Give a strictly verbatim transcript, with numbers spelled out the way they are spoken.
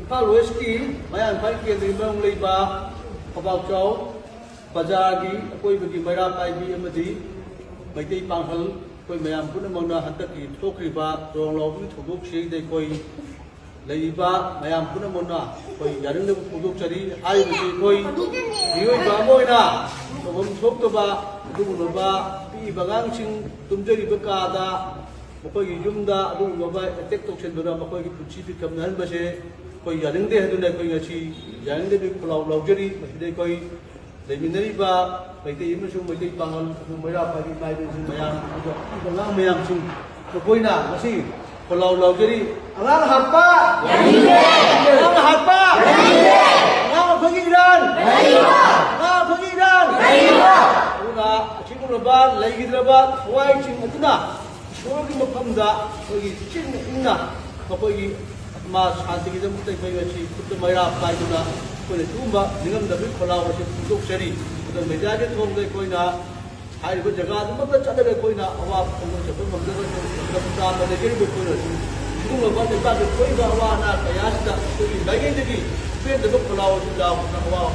ꯏꯝꯐꯥꯜ ꯋꯦꯁꯀꯤ ꯃꯌꯥꯡ ꯏꯝꯐꯥꯜ ꯀꯦꯟꯗ꯭ꯔꯒꯤ ꯃꯅꯨꯡ ꯂꯩꯕ ꯐꯕꯥꯛꯆꯥꯎ ꯕꯖꯥꯔꯒꯤ ꯑꯀꯣꯏꯕꯒꯤ ꯃꯩꯔꯥ ꯄꯥꯏꯕꯤ ꯑꯃꯗꯤ ꯃꯩꯇꯩ ꯄꯥꯡꯒꯜ ꯑꯩꯈꯣꯏ ꯃꯌꯥꯝ ꯄꯨꯝꯅꯃꯛꯅ ꯍꯟꯗꯛꯀꯤ ꯊꯣꯛꯈ꯭ꯔꯤꯕ ꯇꯣꯔꯣꯡ ꯂꯥꯎꯕꯒꯤ ꯊꯧꯗꯣꯛꯁꯤꯗ ꯑꯩꯈꯣꯏ ꯂꯩꯔꯤꯕ ꯃꯌꯥꯝ ꯄꯨꯝꯅꯃꯛꯅ ꯑꯩꯈꯣꯏ ꯌꯥꯅꯤꯡꯗꯕ ꯐꯣꯡꯗꯣꯛꯆꯔꯤ꯫ ꯍꯥꯏꯔꯤꯕꯁꯤ ꯑꯩꯈꯣꯏ ꯃꯤꯑꯣꯏꯕ ꯑꯃ ꯑꯣꯏꯅ ꯇꯧꯐꯝ ꯊꯣꯛꯇꯕ ꯑꯗꯨꯒꯨꯝꯂꯕ ꯄꯤꯛꯏꯕ ꯑꯉꯥꯡꯁꯤꯡ ꯇꯨꯝꯖꯔꯤꯕ ꯀꯥꯗ ꯃꯈꯣꯏꯒꯤ ꯌꯨꯝꯗ ꯑꯗꯨꯒꯨꯝꯂꯕ ꯑꯦꯇꯦꯛ ꯇꯧꯁꯤꯟꯗꯨꯅ ꯃꯈꯣꯏꯒꯤ ꯄꯨꯟꯁꯤ ꯄꯤꯛꯊꯝꯅꯍꯟꯕꯁꯦ ꯑꯩꯈꯣꯏ ꯌꯥꯅꯤꯡꯗꯦ ꯍꯥꯏꯗꯨꯅ ꯑꯩꯈꯣꯏ ꯉꯁꯤ ꯌꯥꯅꯤꯡꯗꯕꯒꯤ ꯈꯣꯜꯂꯥꯎ ꯂꯥꯎꯖꯔꯤ꯫ ꯃꯁꯤꯗ ꯑꯩꯈꯣꯏ ꯂꯩꯃꯤꯟꯅꯔꯤꯕ ꯃꯩꯇꯩ ꯑꯃꯁꯨꯡ ꯃꯩꯇꯩ ꯄꯥꯉꯜ ꯑꯃꯁꯨꯡ ꯃꯩꯔꯥ ꯄꯥꯏꯕꯤ ꯏꯃꯥ ꯏꯕꯦꯟꯁꯤꯡ ꯃꯌꯥꯝ ꯑꯗꯨꯒ ꯑꯄꯤꯛꯄ ꯑꯉꯥꯡ ꯃꯌꯥꯝꯁꯤꯡ ꯃꯈꯣꯏꯅ ꯉꯁꯤ ꯈꯣꯜꯂꯥꯎ ꯂꯥꯎꯖꯔꯤ꯫ ꯑꯉꯥꯡ ꯍꯥꯠꯄ! ꯑꯉꯥꯡ ꯍꯥꯠꯄ! ꯑꯉꯥꯡ ꯑꯩꯈꯣꯏꯒꯤ ꯏꯔꯥꯟ! ꯑꯉꯥꯡ ꯑꯩꯈꯣꯏꯒꯤ ꯏꯔꯥꯟ! ꯑꯗꯨꯅ ꯑꯁꯤꯒꯨꯝꯂꯕ ꯂꯩꯈꯤꯗ꯭ꯔꯕ ꯊꯋꯥꯏꯁꯤꯡ ꯑꯗꯨꯅ ꯏꯁꯣꯔꯒꯤ ꯃꯐꯝꯗ ꯑꯩꯈꯣꯏꯒꯤ ꯆꯤꯟꯅ ꯏꯪꯅ ꯃꯈꯣꯏꯒꯤ ꯑꯥꯇꯃꯥ ꯁꯥꯟꯇꯤꯒꯤꯗꯃꯛꯇ ꯑꯩꯈꯣꯏ ꯉꯁꯤ ꯈꯨꯠꯇ ꯃꯩꯔꯥ ꯄꯥꯏꯗꯨꯅ ꯑꯩꯈꯣꯏꯅ ꯁꯤꯒꯨꯝꯕ ꯅꯤꯡꯉꯝꯗꯕꯒꯤ ꯈꯣꯜꯂꯥꯎ ꯑꯁꯤ ꯐꯣꯡꯗꯣꯛꯆꯔꯤ꯫ ꯑꯗꯨꯅ ꯃꯦꯗꯤꯌꯥꯒꯤ ꯊꯣꯡꯗ ꯑꯩꯈꯣꯏꯅ ꯍꯥꯏꯔꯤꯕ ꯖꯒꯥ ꯑꯗꯨꯃꯛꯇ ꯆꯠꯂꯒ ꯑꯩꯈꯣꯏꯅ ꯑꯋꯥꯕ ꯐꯣꯡꯗꯣꯛꯆꯕ ꯉꯝꯖꯔꯁꯨ ꯃꯇꯝ ꯆꯥꯅ ꯂꯩꯖꯔꯤꯕ ꯑꯩꯈꯣꯏꯅꯁꯨ ꯁꯤꯒꯨꯝꯂꯕ ꯂꯩꯕꯥꯛꯀꯤ ꯊꯣꯛꯏꯕ ꯑꯋꯥ ꯑꯅꯥ ꯀꯌꯥꯁꯤꯗ ꯑꯩꯈꯣꯏꯒꯤ ꯃꯥꯏꯀꯩꯗꯒꯤ ꯄꯦꯟꯗꯕ ꯈꯣꯜꯂꯥꯎ ꯑꯁꯤ ꯂꯥꯎꯗꯨꯅ ꯑꯋꯥꯕ